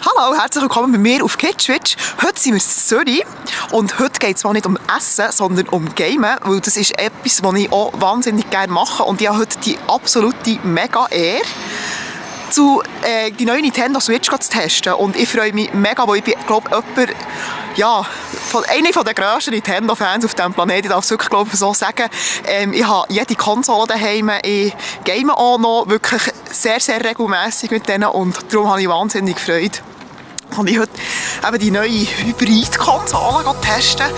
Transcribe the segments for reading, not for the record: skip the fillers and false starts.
Hallo, herzlich willkommen bei mir auf KidSwitch. Heute sind wir in Zürich und heute geht es mal nicht um Essen, sondern um Gamen, weil das ist etwas, was ich auch wahnsinnig gerne mache und ich habe heute die absolute Mega-Ehre, die neue Nintendo Switch zu testen. Und ich freue mich mega, weil ich bin, glaube einer der grössten Nintendo-Fans auf diesem Planeten. Ich darf es wirklich, glaube ich, so sagen. Ich habe jede Konsole daheim. Ich game auch noch wirklich sehr, sehr regelmässig mit denen und darum habe ich wahnsinnig Freude. Und ich heute eben die neue Hybrid-Konsole testen.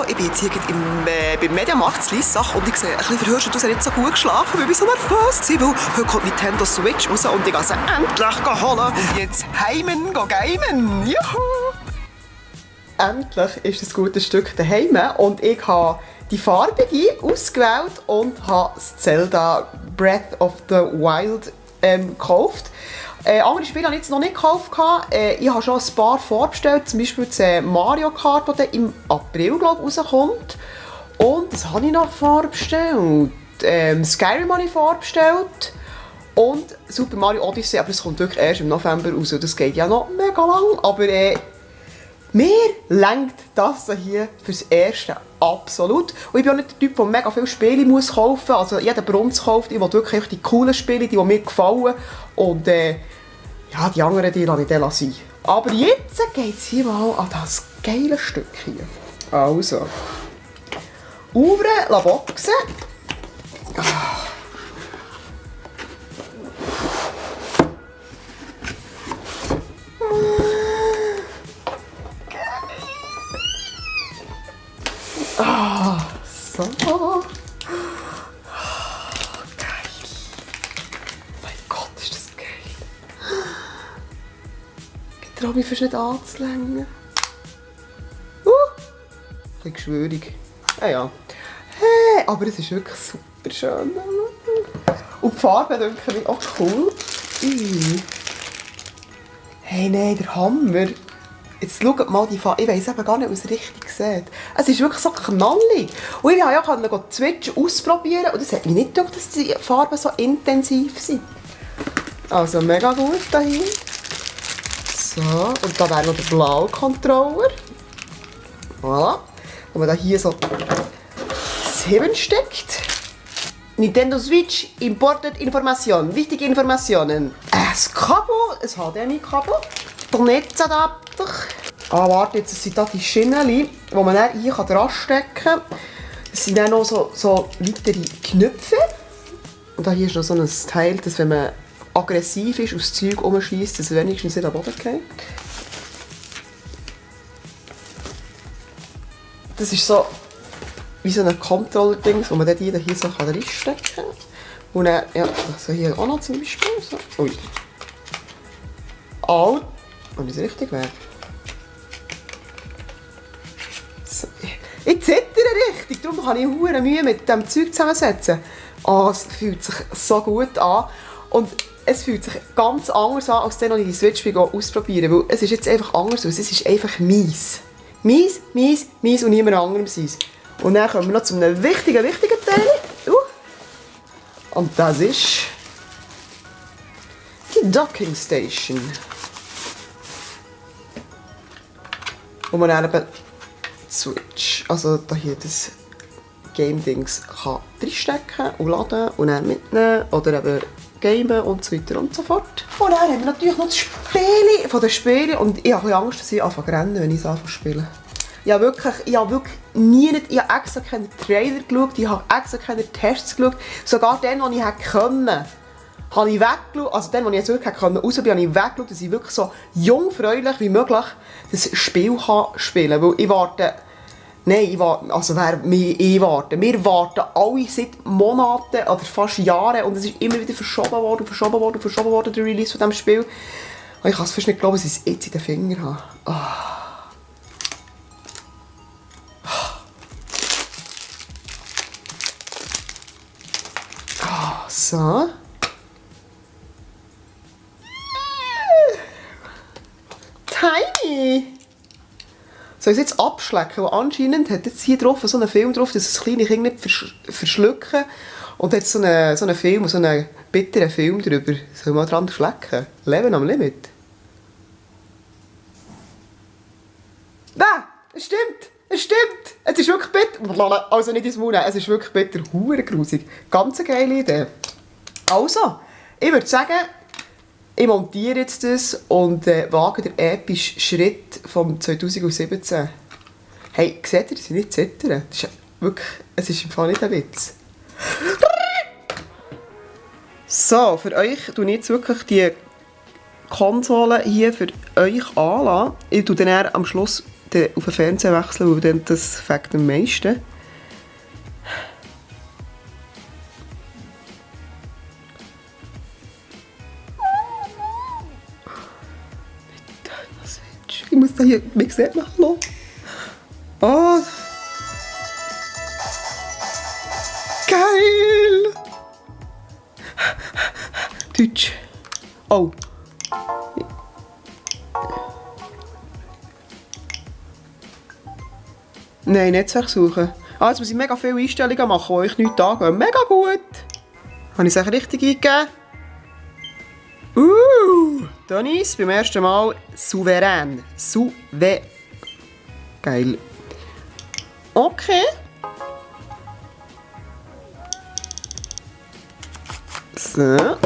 Ich bin jetzt hier beim Mediamarkt in Liessach und ich sehe ein bisschen verhörst und du hast nicht so gut geschlafen, weil ich so nervös war, weil heute kommt Nintendo Switch raus und ich gehe sie endlich holen und jetzt heimen gamen. Juhu! Endlich ist das gute Stück daheim und ich habe die farbige ausgewählt und habe das Zelda Breath of the Wild gekauft. Andere Spiele habe ich jetzt noch nicht gekauft. Ich habe schon ein paar vorbestellt, zum Beispiel das Mario Kart, das im April rauskommt. Und das habe ich noch vorbestellt. Skyrim habe ich vorbestellt. Und Super Mario Odyssey, aber das kommt wirklich erst im November raus. Das geht ja noch mega lang. Aber mir reicht das hier fürs Erste absolut. Und ich bin auch nicht der Typ, der mega viele Spiele kaufen muss. Also jeder Bronze kauft. Ich will wirklich die coolen Spiele, die mir gefallen. Und die anderen die lasse ich dann sein. Aber jetzt geht es hier mal an das geile Stück hier. Also. Aufnehmen, la boxen. So. Ich traue mich fast nicht anzulängen. Ein bisschen geschwürig. Ja. Hey, aber es ist wirklich super schön. Und die Farben denke ich auch cool. Hey, nein, der Hammer. Jetzt schaut mal die Farbe. Ich weiss eben gar nicht, ob es richtig sieht. Es ist wirklich so knallig. Und ich konnte ja die Switch ausprobieren und es hat mich nicht gedacht, dass die Farben so intensiv sind. Also mega gut dahin. So, und da wäre noch der blaue Controller. Voilà. Und man da hier so das Heben steckt. Nintendo Switch Imported Information. Wichtige Informationen. Das Kabel, ein HDMI-Kabel. Der Netzadapter. Warte, jetzt sind da die Schienen, die man dann hier dran stecken kann. Das sind dann noch so weitere Knöpfe. Und da hier ist noch so ein Teil, dass wenn man aggressiv ist und das Zeug umschießt, dass es wenigstens nicht am Boden geht. Das ist so wie so ein Controller-Ding, wo man dann hier so reinstecken kann. Und dann, ja, so hier auch noch zum Beispiel. So. Ui. Alt. Wenn es richtig wäre. So. Ich zittere richtig, darum habe ich hure Mühe mit dem Zeug zusammensetzen. Es fühlt sich so gut an. Und es fühlt sich ganz anders an, als dann, als ich die Switch ausprobieren will. Es ist jetzt einfach anders aus. Es ist einfach mies. Meins und niemand anderem sein. Und dann kommen wir noch zu einem wichtigen Teil. Und das ist die Docking Station. Wo man dann eben Switch, also da hier das Game-Dings kann reinstecken und laden und dann mitnehmen oder eben gamen und so weiter und so fort. Und dann haben wir natürlich noch das Spiel von den Spielen und ich habe ein bisschen Angst, dass ich anfange zu rennen, wenn ich es anfange zu spielen. Ich habe wirklich ich habe extra keine Trailer geschaut, ich habe extra keine Tests geschaut. Sogar den, den ich hätte können, habe ich weggeschaut. Also den, den ich jetzt wirklich hätte rausbiegen, habe ich weggeschaut, dass ich wirklich so jungfräulich wie möglich das Spiel spielen kann. Weil ich warte... Nein, ich warte, also wir warten alle seit Monaten oder fast Jahren und es ist immer wieder verschoben worden, der Release von diesem Spiel. Und ich kann es fast nicht glauben, dass ich es jetzt in den Fingern habe. So. Tiny! Soll ich es jetzt abschlecken? Weil anscheinend hat jetzt hier drauf so einen Film drauf, dass das kleine Kind nicht verschlucken. Und hat so einen Film, so einen bitteren Film drüber. Soll ich mal dran schlecken? Leben am Limit. Nein! Es stimmt! Es stimmt! Es ist wirklich bitter. Also nicht ins Mund, es ist wirklich bitter. Hure grusig. Ganz eine geile Idee. Also, ich würde sagen, ich montiere jetzt das und wage den epischen Schritt vom 2017. Hey, seht ihr, dass ich nicht zittern? Das ist wirklich, es ist im Fall nicht ein Witz. So, für euch tue ich jetzt wirklich die Konsole hier für euch anlassen. Ich tue dann am Schluss auf den Fernseher wechseln, weil dann das fängt am meisten. Ich muss da hier, wie sieht man, hallo? Oh. Geil! Deutsch. Oh. Nein, Netzwerk suchen. Jetzt muss ich mega viele Einstellungen machen, die euch nichts angehen. Mega gut! Habe ich es richtig eingegeben? Dennis, beim ersten Mal souverän. Geil. Okay. So.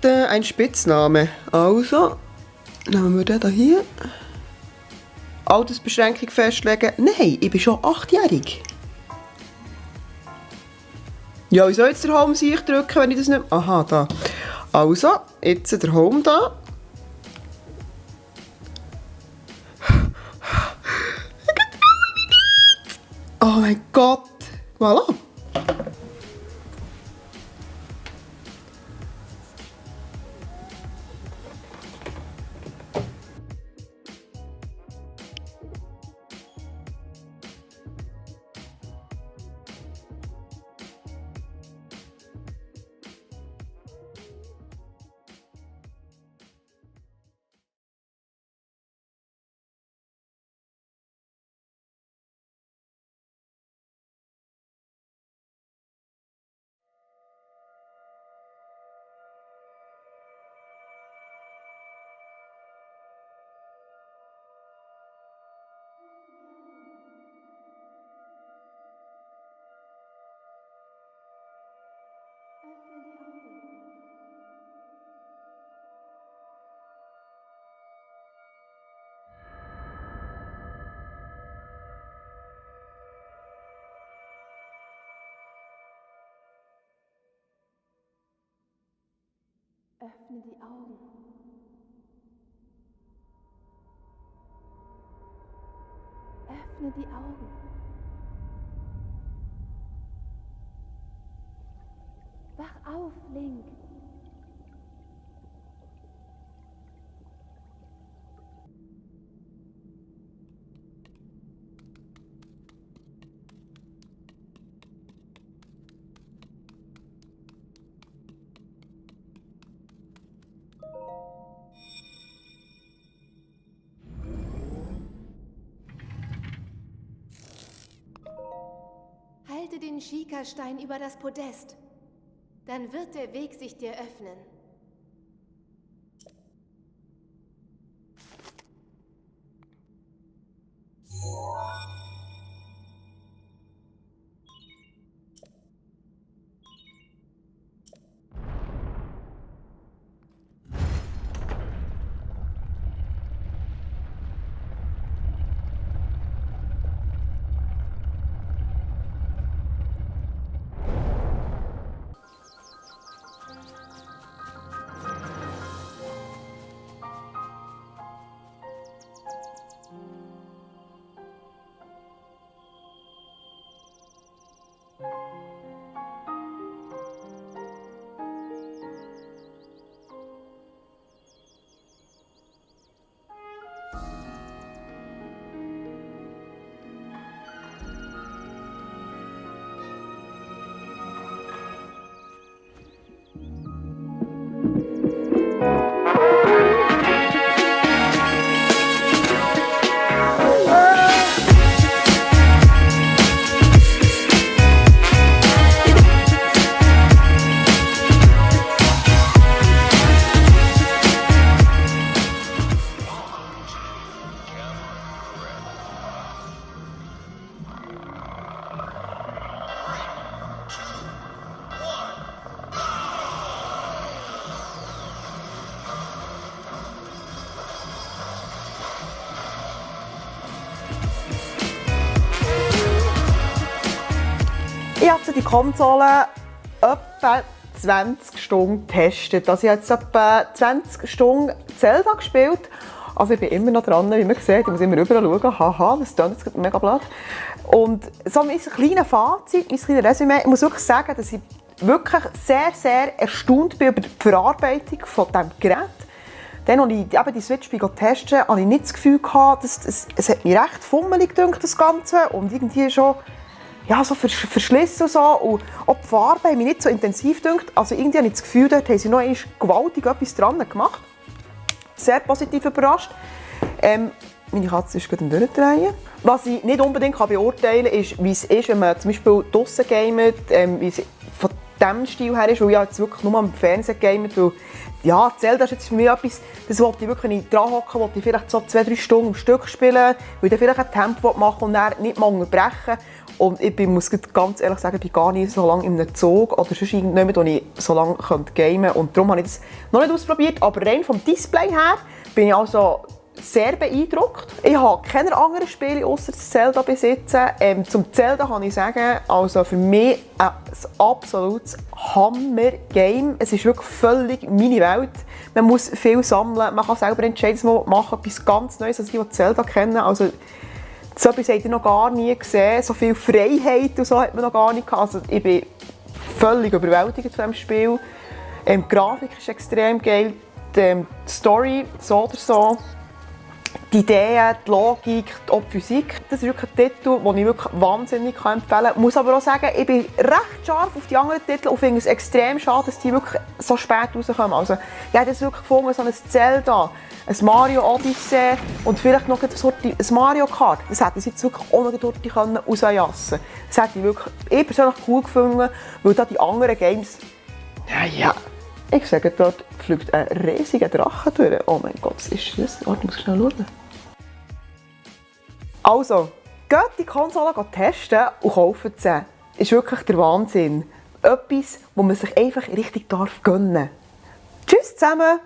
Ein Spitzname. Also, nehmen wir den hier. Altersbeschränkung festlegen. Nein, ich bin schon 8-jährig. Ja, wie soll jetzt der Home sich drücken, wenn ich das nicht... Aha, da. Also, jetzt der Home da. Oh mein Gott. Voilà. Öffne die Augen. Öffne die Augen. Wach auf, Link. halte den Schika-Stein über das Podest. Dann wird der Weg sich dir öffnen. Ich habe die Konsole etwa 20 Stunden getestet. Also ich habe jetzt etwa 20 Stunden Zelda gespielt. Also ich bin immer noch dran, wie man sieht. Ich muss immer rüber schauen. Haha, das klingt jetzt mega blöd. Und so mein kleines Fazit, mein kleines Resümee. Ich muss wirklich sagen, dass ich wirklich sehr, sehr erstaunt bin über die Verarbeitung von diesem Gerät. Dann, als ich eben die Switch testete, hatte ich nicht das Gefühl, es hat mir recht fummelig gedacht, das Ganze. Und irgendwie schon ja, so verschlissen und so. Und auch die Farbe hat mich nicht so intensiv gedacht. Also irgendwie habe ich das Gefühl, dort haben sie noch einmal gewaltig etwas dran gemacht. Sehr positiv überrascht. Meine Katze ist gerade am Durchdrehen. Was ich nicht unbedingt beurteilen kann, ist, wie es ist, wenn man zum Beispiel draussen gamet, wie es von diesem Stil her ist, weil ich jetzt wirklich nur am Fernsehen gamet, weil ja, Zelda ist jetzt für mich etwas, das wollte ich wirklich, wenn ich dran hocke, wollte ich vielleicht so 2-3 Stunden am Stück spielen, weil ich dann vielleicht ein Tempo machen und dann nicht mal unterbrechen. Und ich muss ganz ehrlich sagen, ich bin gar nicht so lange in einem Zug oder sonst irgendjemand, wo ich so lange gamen könnte. Und darum habe ich das noch nicht ausprobiert, aber rein vom Display her bin ich also sehr beeindruckt. Ich habe keine anderen Spiele außer das Zelda besitzen. Zum Zelda kann ich sagen, also für mich ein absolutes Hammer-Game. Es ist wirklich völlig meine Welt. Man muss viel sammeln, man kann selber entscheiden, was man machen, etwas ganz Neues, als die Zelda kennen. Also, so etwas habt ihr noch gar nie gesehen. So viel Freiheit und so hat man noch gar nicht gehabt. Also, ich bin völlig überwältigt von diesem Spiel. Die Grafik ist extrem geil. Die Story so oder so. Die Ideen, die Logik, auch die Physik. Das ist wirklich ein Titel, den ich wirklich wahnsinnig empfehlen kann. Ich muss aber auch sagen, ich bin recht scharf auf die anderen Titel und finde es extrem schade, dass die wirklich so spät rauskommen. Also, ich habe das wirklich gefunden, so ein Zelda, ein Mario Odyssey und vielleicht noch ein Mario Kart. Das hätte ich jetzt wirklich auch noch dort rausjassen können. Das hätte ich wirklich persönlich cool gefunden, weil da die anderen Games, ja. Ich sage, dort fliegt ein riesiger Drache durch. Oh mein Gott, was ist das? Warte, ich muss schnell schauen. Also, geht die Konsole testen und kaufen sie. Das ist wirklich der Wahnsinn. Etwas, wo man sich einfach richtig gönnen darf. Tschüss zusammen!